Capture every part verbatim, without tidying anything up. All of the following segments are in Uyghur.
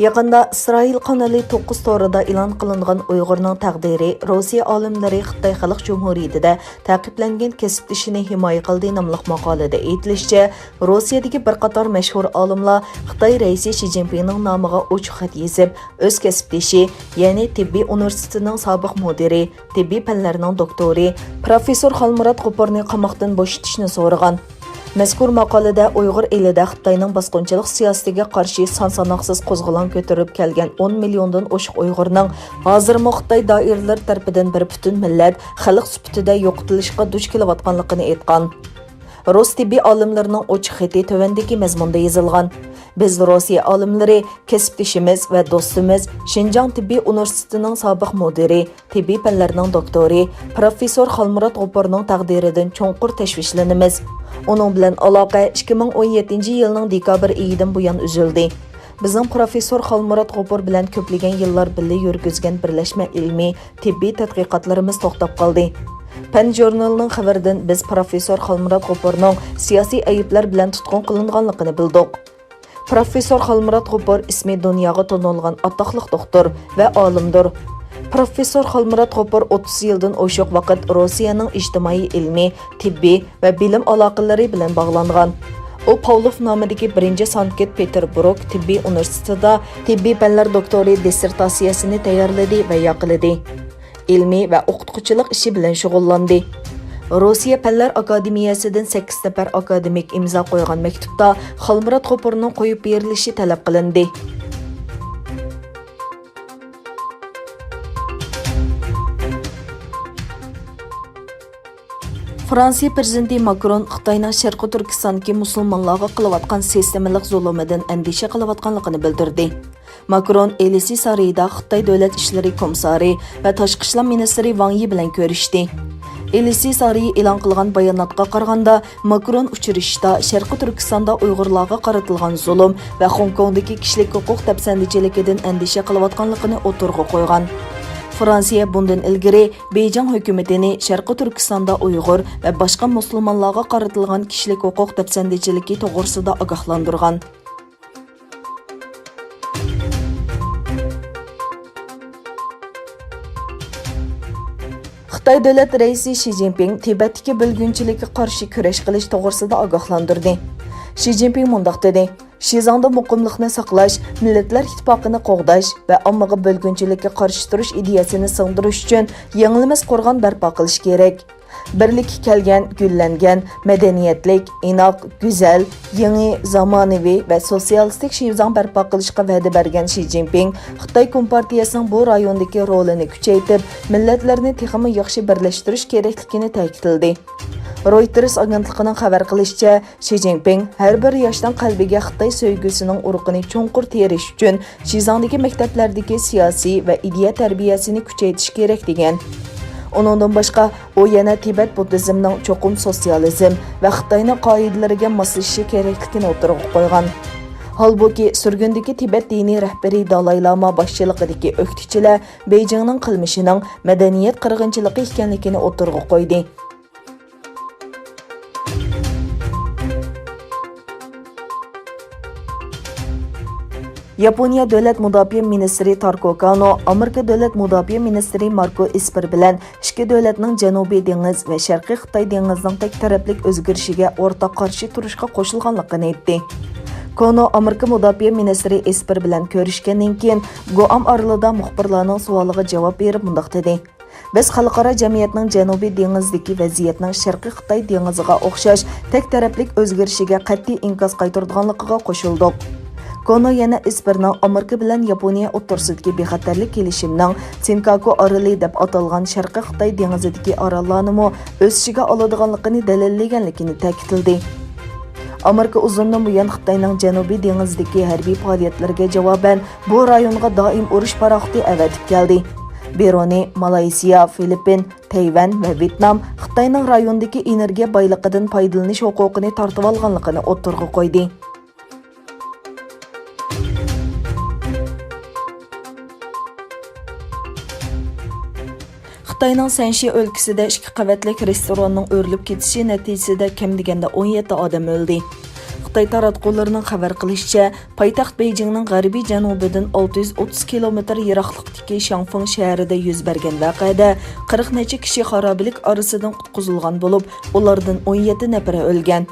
يېقىندا ئىسرائىل قانىلى توققۇز تورىدا ئېلان قىلىنغان ئۇيغۇرنىڭ تەقدىرى، روسىيە ئالىملىرى خىتاي خەلق جۇمھۇرىيىتىدە تەقىبلەنگەن كەسىپدىشىنى ھىمايە قىلدى ناملىق ماقالىدە ئېيتىلىشىچە، روسىيەدىكى بىر قاتار مەشھۇر ئالىملار خىتاي رەئىسى شى جىنپىڭنىڭ نامىغا ئوچۇق خەت يېزىپ، ئۆز كەسىپدىشى، يەنى تېببىي ئۇنىۋېرسىتېتىنىڭ سابىق مۇدىرى، تېببىي پەنلەرنىڭ دوكتورى، پروفېسسور خالمۇرات غوپۇرنى قاماقتىن بوشىتىشنى سورىغان. مەزكۇر ماقالىدە ئۇيغۇر ئېلىدە خىتاينىڭ باسقۇنچىلىق سىياسىتىگە قارشى سان-ساناقسىز قوزغىلاڭ كۆتۈرۈپ كەلگەن ئون مىليوندىن ئوشۇق ئۇيغۇرنىڭ ھازىرمۇ خىتاي دائىرىلىرى تەرىپىدىن بىر پۈتۈن مىللەت، خەلق سۈپىتىدە يوقىتىلىشقا دۇچ كېلىۋاتقانلىقىنى ئېيتقان. رۇس تېببىي ئالىملىرىنىڭ ئوچۇق خېتى تۆۋەندىكى مەزمۇندا يېزىلغان. بىز روسىيە ئالىملىرى، كەسىپدىشىمىز ۋە دوستىمىز، شىنجاڭ تېببىي ئۇنىۋېرسىتېتىنىڭ سابىق مۇدىرى، تېببىي پەنلەرنىڭ دوكتورى، پروفېسسور خالمۇرات غوپۇرنىڭ تەقدىرىدىن چوڭقۇر تەشۋىشلىنىمىز. ئۇنىڭ بىلەن ئالاقە ئىككى مىڭ ئون يەتتىنچى يىلنىڭ دېكابىر ئېيىدىن بۇيان ئۈزۈلدى. بىزنىڭ پروفېسسور خالمۇرات غوپۇر بىلەن كۆپلىگەن يىللار بىللە يۈرگۈزگەن بىرلەشمە ئىلمىي، تېببىي تەتقىقاتلىرىمىز توختاپ قالدى. پەن ژۇرنىلىنىڭ خەۋىرىدىن بىز پروفېسسور خالمۇرات غوپۇرنىڭ سىياسىي ئەيىبلەر بىلەن تۇتقۇن قىلىنغانلىقىنى بىلدۇق. پروفېسسور خالمۇرات غوپۇر ئىسمى دۇنياغا تونۇلغان ئاتاقلىق دوختۇر ۋە ئالىمدۇر. پروفېسسور خالمۇرات غوپۇر ئوتتۇز يىلدىن ئوشۇق ۋاقىت روسىيەنىڭ ئىجتىمائىي، ئىلمىي، تېببىي ۋە بىلىم ئالاقىلىرى بىلەن باغلانغان. ئۇ پاۋلوف نامىدىكى بىرىنچى سانكت پېتېربۇرگ تېببىي ئۇنىۋېرسىتېتىدا تېببىي پەنلەر دوكتورى دىسسېرتاتسىيەسىنى تەييارلىدى ۋە ياقلىدى. ئىلمىي ۋە ئوقۇتقۇچىلىق ئىشى بىلەن شۇغۇللاندى. روسىيە پەنلەر ئاكادېمىيەسىدىن سەككىز نەپەر ئاكادېمىك ئىمزا قويغان مەكتۇپتا خالمۇرات غوپۇرنىڭ قويۇپ بېرىلىشى تەلەپ قىلىندى. فرانسىيە پىرېزىدېنتى ماكرون خىتاينىڭ شەرقىي تۈركىستاندىكى مۇسۇلمانلارغا قىلىۋاتقان سىستېمىلىق زۇلۇمىدىن ئەندىشە قىلىۋاتقانلىقىنى بىلدۈردى. ماكرون ئېلىسى سارىيىدا خىتاي دۆلەت ئىشلىرى كومىسسارى ۋە تاشقى ئىشلار مىنىستىرى ۋاڭ يى بىلەن كۆرۈشتى. ئېلىسى سارىيى ئېلان قىلغان باياناتقا قارىغاندا، ماكرون ئۇچرىشىشتا شەرقىي تۈركىستاندا ئۇيغۇرلارغا قارىتىلغان زۇلۇم ۋە خوڭكوڭدىكى كىشىلىك ھوقۇق دەپسەندىچىلىكىدىن ئەندىشە قىلىۋاتقانلىقىنى ئوتتۇرىغا قويغان. فرانسىيە بۇندىن ئىلگىرى بېيجىڭ ھۆكۈمىتىنى شەرقىي تۈركىستاندا ئۇيغۇر ۋە باشقا مۇسۇلمانلارغا قارىتىلغان كىشىلىك ھوقۇق دەپسەندىچىلىكى توغرىسىدا ئاگاھلاندۇرغان. خىتاي دۆلەت رەئىسى شى جىنپىڭ تىبەتتىكى بۆلگۈنچىلىككە قارشى كۈرەش قىلىش توغرىسىدا ئاگاھلاندۇردى. شى جىنپىڭ مۇنداق دېدى: شىزاڭدا مۇقىملىقنى ساقلاش، مىللەتلەر ئىتتىپاقىنى قوغداش ۋە ئاممىغا بۆلگۈنچىلىككە قارشى تۇرۇش ئىدىيەسىنى سىڭدۈرۈش ئۈچۈن يېڭىلمەس قورغان بەرپا قىلىش كېرەك. بىرلىككە كەلگەن، گۈللەنگەن، مەدەنىيەتلىك، ئىناق، گۈزەل، يېڭى، زامانىۋى ۋە سوتسىيالىستىك شىزاڭ بەرپا قىلىشقا ۋەدە بەرگەن شى جىنپىڭ خىتاي كومپارتىيەسىنىڭ بۇ رايوندىكى رولىنى كۈچەيتىپ، مىللەتلەرنى تېخىمۇ ياخشى بىرلەشتۈرۈش كېرەكلىكىنى تەكىتلىدى. رويتېرس ئاگېنتلىقىنىڭ خەۋەر قىلىشىچە، شى جىنپىڭ ھەر بىر ياشنىڭ قەلبىگە خىتاي سۆيگۈسىنىڭ ئۇرۇقىنى چوڭقۇر تېرىش ئۈچۈن، شىزاڭدىكى مەكتەپلەردىكى سىياسىي ۋە ئىدىيە تەربىيەسىنى كۈچەيتىش كېرەك، دېگەن. ئۇنىڭدىن باشقا، ئۇ يەنە تىبەت بۇددىزمنىڭ چوقۇم سوتسىيالىزم ۋە خىتاينىڭ قائىدىلىرىگە ماسلىشىشى كېرەكلىكىنى ئوتتۇرىغا قويغان. ھالبۇكى، سۈرگۈندىكى تىبەت دىنىي رەھبىرى دالاي لاما باشچىلىقىدىكى ئۆكتىچىلەر بېيجىڭنىڭ قىلمىشىنىڭ مەدەنىيەت قىرغىنچىلىقى ئىكەنلىكىنى ئوتتۇرىغا قويدى. ياپونىيە دۆلەت مۇداپىئە مىنىستىرى تاركو كانو ئامېرىكا دۆلەت مۇداپىئە مىنىستىرى ماركو ئېسپېر بىلەن ئىككى دۆلەتنىڭ جەنۇبىي دېڭىز ۋە شەرقىي خىتاي دېڭىزىنىڭ تەك تەرەپلىك ئۆزگىرىشىگە ئورتاق قارشى تۇرۇشقا قوشۇلغانلىقىنى ئېيتتى. كونو ئامېرىكا مۇداپىئە مىنىستىرى ئېسپېر بىلەن كۆرۈشكەندىن كېيىن، گۇئام ئارىلىدا مۇخبىرلارنىڭ سوئالىغا جاۋاب بېرىپ مۇنداق دېدى: بىز خەلقئارا جەمئىيەتنىڭ جەنۇبىي دېڭىزدىكى ۋەزىيەتنىڭ شەرقىي خىتاي دېڭىزىغا ئوخشاش تەك تەرەپلىك ئۆزگىرىشىگە قەتئىي ئىنكاس قايتۇرىدىغانلىقىغا قوشۇلدۇق. كونو يەنە ئېسپېرنىڭ ئامېرىكا بىلەن ياپونىيە ئوتتۇرىسىدىكى بىخەتەرلىك كېلىشىمىنىڭ سېنكاكۇ ئارىلى دەپ ئاتالغان شەرقىي خىتاي دېڭىزىدىكى ئاراللارنىمۇ ئۆز ئىچىگە ئالىدىغانلىقىنى دەلىللىگەنلىكىنى تەكىتلىدى. ئامېرىكا ئۇزۇندىن بۇيان خىتاينىڭ جەنۇبىي دېڭىزدىكى ھەربىي پائالىيەتلىرىگە جاۋابەن، بۇ رايونغا دائىم ئۇرۇش پاراخوتى ئەۋەتىپ كەلدى. بىرۇنى، مالايسىيا، فىلىپپىن، تەيۋەن ۋە ۋيېتنام خىتاينىڭ رايوندىكى ئېنېرگىيە بايلىقىدىن پايدىلىنىش ھوقۇقىنى تارتىۋالغانلىقىنى ئوتتۇرىغا قويدى. خىتاينىڭ سەنشى ئۆلكىسىدە ئىككى قەۋەتلىك رېستوراننىڭ ئۆرۈلۈپ كېتىشى نەتىجىسىدە كەم دېگەندە ئون يەتتە ئادەم ئۆلدى. خىتاي تاراتقۇلىرىنىڭ خەۋەر قىلىشىچە، پايتەخت بېيجىڭنىڭ غەربىي جەنۇبىدىن ئالتە يۈز ئوتتۇز كىلومېتىر يىراقلىقتىكى شياڭفېڭ شەھىرىدە يۈز بەرگەن ۋەقەدە قىرىق نەچچە كىشى خارابىلىك ئارىسىدىن قۇتقۇزۇلغان بولۇپ، ئۇلاردىن ئون يەتتە نەپىرى ئۆلگەن.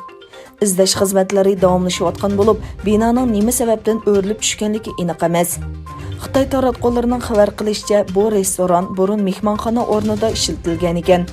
ئىزدەش خىزمەتلىرى داۋاملىشىۋاتقان بولۇپ، بىنانىڭ نېمە سەۋەبتىن ئۆرۈلۈپ چۈشكەنلىكى ئېنىق ئەمەس. خىتاي تاراتقۇلىرىنىڭ خەۋەر قىلىشىچە، بۇ رېستوران بۇرۇن مېھمانخانا ئورنىدا ئىشلىتىلگەن ئىكەن.